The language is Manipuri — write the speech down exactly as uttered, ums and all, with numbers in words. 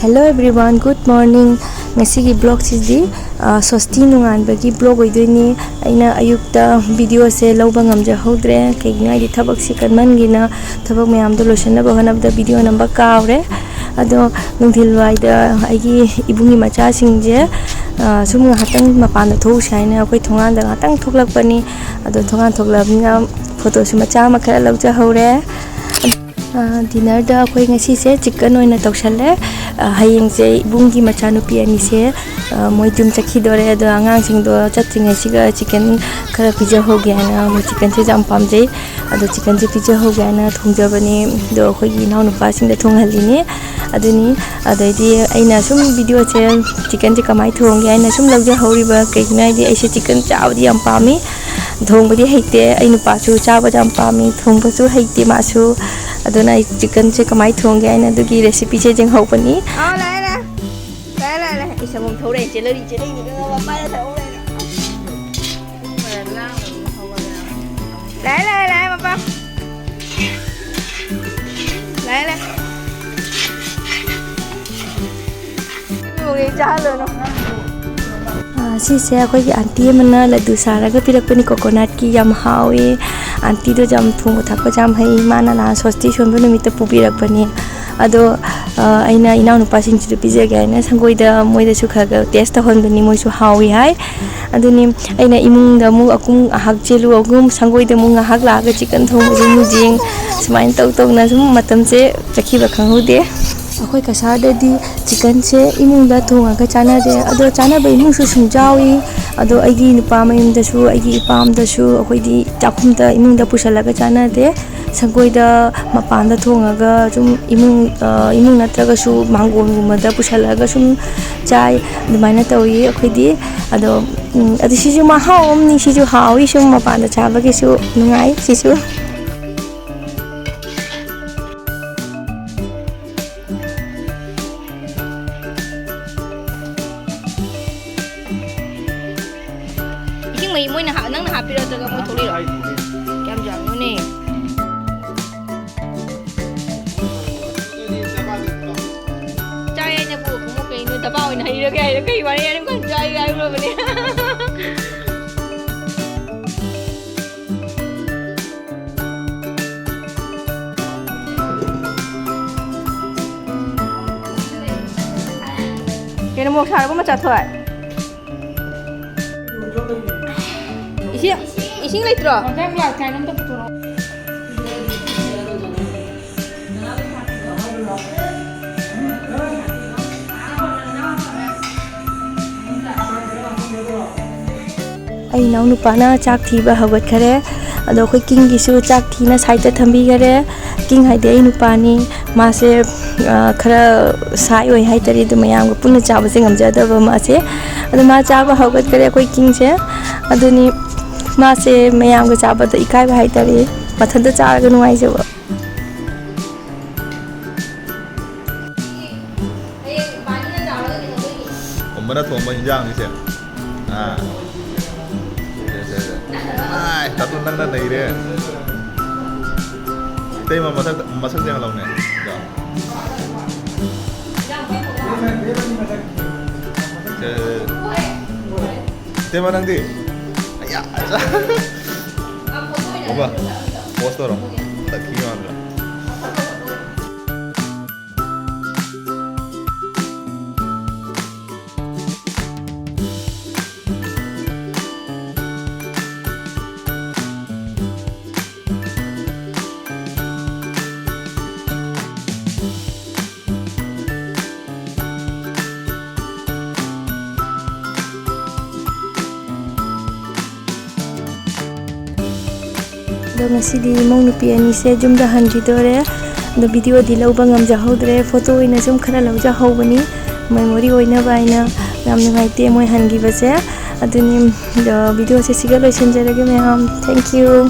Hello everyone, good morning. ꯉꯁꯤꯒꯤ ꯕ꯭ꯂꯣꯛꯁꯤꯗꯤ, ꯑ, ꯁꯣꯁꯇꯤ ꯅꯣꯡꯉꯥꯟꯕꯒꯤ ꯕ꯭ꯂꯣꯛ ꯑꯣꯏꯗꯣꯏꯅꯤ꯫ ꯑꯩꯅ ꯑꯌꯨꯛꯇ ꯚꯤꯗꯤꯑꯣꯁꯦ ꯂꯧꯕ ꯉꯝꯖꯍꯧꯗ꯭ꯔꯦ, ꯀꯩꯒꯤꯅꯣ ꯍꯥꯏꯗꯤ ꯊꯕꯛꯁꯤ ꯀꯟꯃꯟꯒꯤꯅ ꯊꯕꯛ ꯃꯌꯥꯝꯗꯣ ꯂꯣꯏꯁꯤꯟꯅꯕ ꯍꯣꯠꯅꯕꯗ ꯚꯤꯗꯤꯑꯣ ꯅꯝꯕ ꯀꯥꯎꯔꯦ꯫ ꯑꯗꯣ ꯅꯨꯡꯊꯤꯜ ꯋꯥꯏꯗ ꯑꯩꯒꯤ ꯏꯕꯨꯡꯒꯤ ꯃꯆꯥꯁꯤꯡꯁꯦ, ꯑ, ꯁꯨꯝ ꯉꯥꯏꯍꯥꯛꯇꯪ ꯃꯄꯥꯟꯗ ꯊꯣꯛꯎꯁꯦ ꯍꯥꯏꯅ ꯑꯩꯈꯣꯏ ꯊꯣꯡꯒꯥꯟꯗ ꯉꯥꯏꯍꯥꯛꯇꯪ ꯊꯣꯛꯂꯛꯄꯅꯤ꯫ ꯑꯗꯣ ꯊꯣꯡꯒꯥꯟ ꯊꯣꯛꯂꯛꯑꯕꯅꯤꯅ ꯐꯣꯇꯣꯁꯨ ꯃꯆꯥ ꯑꯃ ꯈꯔ ꯂꯧꯖꯍꯧꯔꯦ꯫ ꯑ, ꯗꯤꯅꯔꯗ ꯑꯩꯈꯣꯏ ꯉꯁꯤꯁꯦ ꯆꯤꯛꯀꯟ ꯑꯣꯏꯅ ꯇꯧꯁꯜꯂꯦ꯫ ꯑ, ꯍꯌꯦꯡꯁꯦ ꯏꯕꯨꯡꯒꯤ ꯃꯆꯥꯅꯨꯄꯤ ꯑꯅꯤꯁꯦ, ꯑ, ꯃꯣꯏ ꯌꯨꯝ ꯆꯠꯈꯤꯗꯣꯔꯦ꯫ ꯑꯗꯣ ꯑꯉꯥꯡꯁꯤꯡꯗꯣ ꯆꯠꯇ꯭ꯔꯤꯉꯩꯁꯤꯒ ꯆꯤꯛꯀꯟ ꯈꯔ ꯄꯤꯖꯍꯧꯒꯦ ꯍꯥꯏꯅ, ꯃꯣꯏ ꯆꯤꯛꯀꯟꯁꯦ ꯌꯥꯝ ꯄꯥꯝꯖꯩ꯫ ꯑꯗꯣ ꯆꯤꯛꯀꯟꯁꯦ ꯄꯤꯖꯍꯧꯒꯦ ꯍꯥꯏꯅ ꯊꯣꯡꯖꯕꯅꯤ꯫ ꯑꯗꯣ ꯑꯩꯈꯣꯏꯒꯤ ꯏꯅꯥꯎꯅꯨꯄꯥꯁꯤꯡꯗ ꯊꯣꯡꯍꯜꯂꯤꯅꯤ꯫ ꯑꯗꯨꯅꯤ, ꯑꯗꯩꯗꯤ ꯑꯩꯅ ꯁꯨꯝ ꯚꯤꯗꯤꯑꯣꯁꯦ ꯆꯤꯛꯀꯟꯁꯦ ꯀꯃꯥꯏꯅ ꯊꯣꯡꯒꯦ ꯍꯥꯏꯅ ꯁꯨꯝ ꯂꯧꯖꯍꯧꯔꯤꯕ, ꯀꯩꯒꯤꯅꯣ ꯍꯥꯏꯗꯤ ꯑꯩꯁꯦ ꯆꯤꯛꯀꯟ ꯆꯥꯕꯗꯤ ꯌꯥꯝ ꯄꯥꯝꯃꯤ꯫ ꯊꯣꯡꯕꯗꯤ ꯍꯩꯇꯦ, ꯑꯩ ꯅꯨꯄꯥꯁꯨ ꯆꯥꯕꯗ ꯌꯥꯝ ꯄꯥꯝꯃꯤ, ꯊꯣꯡꯕꯁꯨ ꯍꯩꯇꯦ ꯃꯥꯁꯨ꯫ ꯑꯗꯨꯅ ꯑꯩ ꯆꯤꯛꯀꯟꯁꯦ ꯀꯃꯥꯏꯅ ꯊꯣꯡꯒꯦ ꯍꯥꯏꯅ ꯑꯗꯨꯒꯤ ꯔꯦꯁꯤꯄꯤꯁꯦ ꯌꯦꯡꯍꯧꯕꯅꯤ꯫ ꯑꯥ, ꯂꯥꯛꯑꯦ, ꯂꯥꯛꯑꯦ꯫ ꯂꯥꯛꯑꯦ, ꯂꯥꯛꯑꯦ, ꯂꯥꯛꯑꯦ꯫ ꯑꯩ ꯁꯪꯒꯣꯝ ꯊꯧꯔꯛꯑꯦ, ꯆꯦꯜꯂꯔꯤ, ꯆꯦꯜꯂꯔꯤ, ꯃꯄꯥꯅ ꯊꯛꯍꯧꯔꯦ꯫ ꯂꯥꯛꯑꯦ, ꯂꯥꯛꯑꯦ, ꯂꯥꯛꯑꯦ, ꯃꯄꯥ꯫ ꯂꯥꯛꯑꯦ, ꯂꯥꯛꯑꯦ꯫ ꯆꯥꯍꯜꯂꯨꯅꯨ꯫ ꯑ, ꯁꯤꯁꯦ ꯑꯩꯈꯣꯏꯒꯤ ꯑꯟꯇꯤ ꯑꯃꯅ ꯂꯗꯨ ꯁꯥꯔꯒ ꯄꯤꯔꯛꯄꯅꯤ, ꯀꯣꯀꯣꯅꯠꯀꯤ, ꯌꯥꯝ ꯍꯥꯎꯋꯤ꯫ ꯑꯟꯇꯤꯗꯣ ꯌꯥꯝ ꯊꯣꯡꯕ ꯊꯥꯛꯄꯁꯦ ꯌꯥꯝ ꯍꯩ꯫ ꯃꯥꯅ ꯅꯍꯥꯟ ꯁꯣꯁꯇꯤ ꯁꯣꯟꯕ ꯅꯨꯃꯤꯠꯇ ꯄꯨꯕꯤꯔꯛꯄꯅꯤ꯫ ꯑꯗꯣ, ꯑ, ꯑꯩꯅ ꯏꯅꯥꯎꯅꯨꯄꯥꯁꯤꯡꯁꯤꯁꯨ ꯄꯤꯖꯒꯦ ꯍꯥꯏꯅ ꯁꯪꯒꯣꯏꯗ ꯃꯣꯏꯗꯁꯨ ꯈꯔ ꯈꯔ ꯇꯦꯁ ꯇꯧꯍꯟꯕꯅꯤ, ꯃꯣꯏꯁꯨ ꯍꯥꯎꯋꯤ ꯍꯥꯏ꯫ ꯑꯗꯨꯅꯤ ꯑꯩꯅ ꯏꯃꯨꯡꯗ ꯑꯃꯨꯛ ꯑꯀꯨꯝ ꯑꯍꯥꯛ ꯆꯦꯜꯂꯨ, ꯑꯒꯨꯝ ꯁꯪꯒꯣꯏꯗ ꯑꯃꯨꯛ ꯉꯥꯏꯍꯥꯛ ꯂꯥꯛꯑꯒ ꯆꯤꯛꯀꯟ ꯊꯣꯡꯕꯁꯦ ꯑꯃꯨꯛ ꯌꯦꯡ, ꯁꯨꯃꯥꯏꯅ ꯇꯧ ꯇꯧꯅ ꯁꯨꯝ ꯃꯇꯝꯁꯦ ꯆꯠꯈꯤꯕ ꯈꯪꯍꯧꯗꯦ꯫ ꯑꯩꯈꯣꯏ ꯀꯁꯥꯔꯗꯗꯤ ꯆꯤꯛꯀꯟꯁꯦ ꯏꯃꯨꯡꯗ ꯊꯣꯡꯉꯒ ꯆꯥꯅꯗꯦ, ꯑꯗꯣ ꯆꯥꯅꯕ ꯏꯃꯨꯡꯁꯨ ꯁꯨꯝ ꯌꯥꯎꯏ꯫ ꯑꯗꯣ ꯑꯩꯒꯤ ꯅꯨꯄꯥ ꯃꯌꯨꯝꯗꯁꯨ, ꯑꯩꯒꯤ ꯏꯄꯥꯝꯗꯁꯨ ꯑꯩꯈꯣꯏꯗꯤ ꯆꯥꯛꯈꯨꯝꯗ, ꯏꯃꯨꯡꯗ ꯄꯨꯁꯜꯂꯒ ꯆꯥꯅꯗꯦ꯫ ꯁꯪꯒꯣꯏꯗ ꯃꯄꯥꯟꯗ ꯊꯣꯡꯉꯒ ꯁꯨꯝ ꯏꯃꯨꯡ, ꯑ, ꯏꯃꯨꯡ ꯅꯠꯇ꯭ꯔꯒꯁꯨ ꯃꯥꯡꯒꯣꯜꯒꯨꯝꯕꯗ ꯄꯨꯁꯜꯂꯒ ꯁꯨꯝ ꯆꯥꯏ꯫ ꯑꯗꯨꯃꯥꯏꯅ ꯇꯧꯏ ꯑꯩꯈꯣꯏꯗꯤ꯫ ꯑꯗꯣ, ꯎꯝ, ꯑꯗꯨ ꯁꯤꯁꯨ ꯃꯍꯥꯎ ꯑꯃꯅꯤ, ꯁꯤꯁꯨ ꯍꯥꯎꯏ, ꯁꯨꯝ ꯃꯄꯥꯟꯗ ꯆꯥꯕꯒꯤꯁꯨ ꯅꯨꯡꯉꯥꯏ ꯁꯤꯁꯨ꯫ ꯏꯁꯤꯡ ꯃꯍꯤ ꯃꯣꯏꯅ ꯍꯥ-, ꯅꯪꯅ ꯍꯥꯞꯄꯤꯔꯣ ꯅꯠꯇ꯭ꯔꯒ ꯃꯣꯏ ꯊꯣꯛꯂꯤꯔꯣ? ꯀꯌꯥꯝ ꯌꯥꯝꯅꯣꯅꯦ? ꯆꯥꯏ, ꯀꯩ ꯍꯥꯏꯅꯣ? ꯀꯩ ꯋꯥꯔꯤ ꯍꯥꯏꯅꯣ? ꯈꯪꯗꯦ, ꯑꯩ ꯍꯥꯏꯔꯨꯔꯕꯅꯦ꯫ ꯀꯩꯅꯣ, ꯃꯣꯔꯣꯛ ꯁꯥꯔꯕ, ꯃꯆꯥ ꯊꯣꯏ? ꯏꯁꯤꯡ, ꯏꯁꯤꯡ ꯂꯩꯇ꯭ꯔꯣ? ꯃꯊꯪ ꯂꯥꯛꯀꯦ ꯍꯥꯏꯅ ꯑꯝꯇ ꯄꯨꯊꯣꯔꯛꯑꯣ꯫ ꯑꯩ ꯏꯅꯥꯎ ꯅꯨꯄꯥꯅ ꯆꯥꯛ ꯊꯤꯕ ꯍꯧꯒꯠꯈꯔꯦ꯫ ꯑꯗꯣ ꯑꯩꯈꯣꯏ ꯀꯤꯡꯒꯤꯁꯨ ꯆꯥꯛ ꯊꯤꯅ ꯁꯥꯏꯠꯇ ꯊꯝꯕꯤꯈꯔꯦ꯫ ꯀꯤꯡ ꯍꯥꯏꯗꯤ ꯑꯩ ꯅꯨꯄꯥꯅꯤ꯫ ꯃꯥꯁꯦ, ꯑ, ꯈꯔ ꯁꯥꯏ ꯑꯣꯏ ꯍꯥꯏꯇꯥꯔꯦ, ꯑꯗꯨ ꯃꯌꯥꯝꯒ ꯄꯨꯟꯅ ꯆꯥꯕꯁꯦ ꯉꯝꯖꯗꯕ ꯃꯥꯁꯦ꯫ ꯑꯗꯣ ꯃꯥ ꯆꯥꯕ ꯍꯧꯒꯠꯈꯔꯦ ꯑꯩꯈꯣꯏ ꯀꯤꯡꯁꯦ꯫ ꯑꯗꯨꯅꯤ ꯃꯥꯁꯦ ꯃꯌꯥꯝꯒ ꯆꯥꯕꯗ ꯏꯀꯥꯏꯕ ꯍꯥꯏꯇꯥꯔꯦ, ꯃꯊꯟꯇ ꯆꯥꯔꯒ ꯅꯨꯡꯉꯥꯏꯖꯕ꯫ ꯑꯣ, ꯃꯅꯥ ꯊꯣꯡꯕ ꯏꯟꯖꯥꯡꯅꯤꯁꯦ꯫ ꯑꯥ꯫ ꯁꯦ, ꯁꯦ, ꯁꯦ꯫ ꯑꯥꯏ, ꯇꯥꯇꯣꯟ ꯅꯪꯅ ꯅꯩꯔꯦ꯫ ꯏꯇꯩꯃ ꯃꯁꯛ, ꯃꯁꯛ ꯌꯦꯡꯍꯜꯂꯧꯅꯦ꯫ ꯁꯦ, ꯁꯦ, ꯁꯦ꯫ ꯏꯇꯩꯃ ꯅꯪꯗꯤ? ꯑꯌꯥ, ꯑꯆꯥ꯫ ꯕꯣꯕꯥ, pose ꯇꯧꯔꯣ꯫ ꯇꯛꯈꯤ ꯃꯥꯟꯗ꯭ꯔꯣ? ꯑꯗꯣ ꯉꯁꯤꯗꯤ ꯏꯃꯧ ꯅꯨꯄꯤ ꯑꯅꯤꯁꯦ ꯌꯨꯝꯗ ꯍꯟꯈꯤꯗꯣꯔꯦ꯫ ꯑꯗꯣ videoꯗꯤ ꯂꯧꯕ ꯉꯝꯖꯍꯧꯗ꯭ꯔꯦ, photo ꯑꯣꯏꯅ ꯁꯨꯝ ꯈꯔ ꯂꯧꯖꯍꯧꯕꯅꯤ, memory ꯑꯣꯏꯅꯕ ꯍꯥꯏꯅ꯫ ꯌꯥꯝ ꯅꯨꯡꯉꯥꯏꯇꯦ ꯃꯣꯏ ꯍꯟꯈꯤꯕꯁꯦ꯫ ꯑꯗꯨꯅꯤ, ꯑꯗꯣ videoꯁꯦ ꯁꯤꯒ ꯂꯣꯏꯁꯤꯟꯖꯔꯒꯦ ꯃꯌꯥꯝ, thank you꯫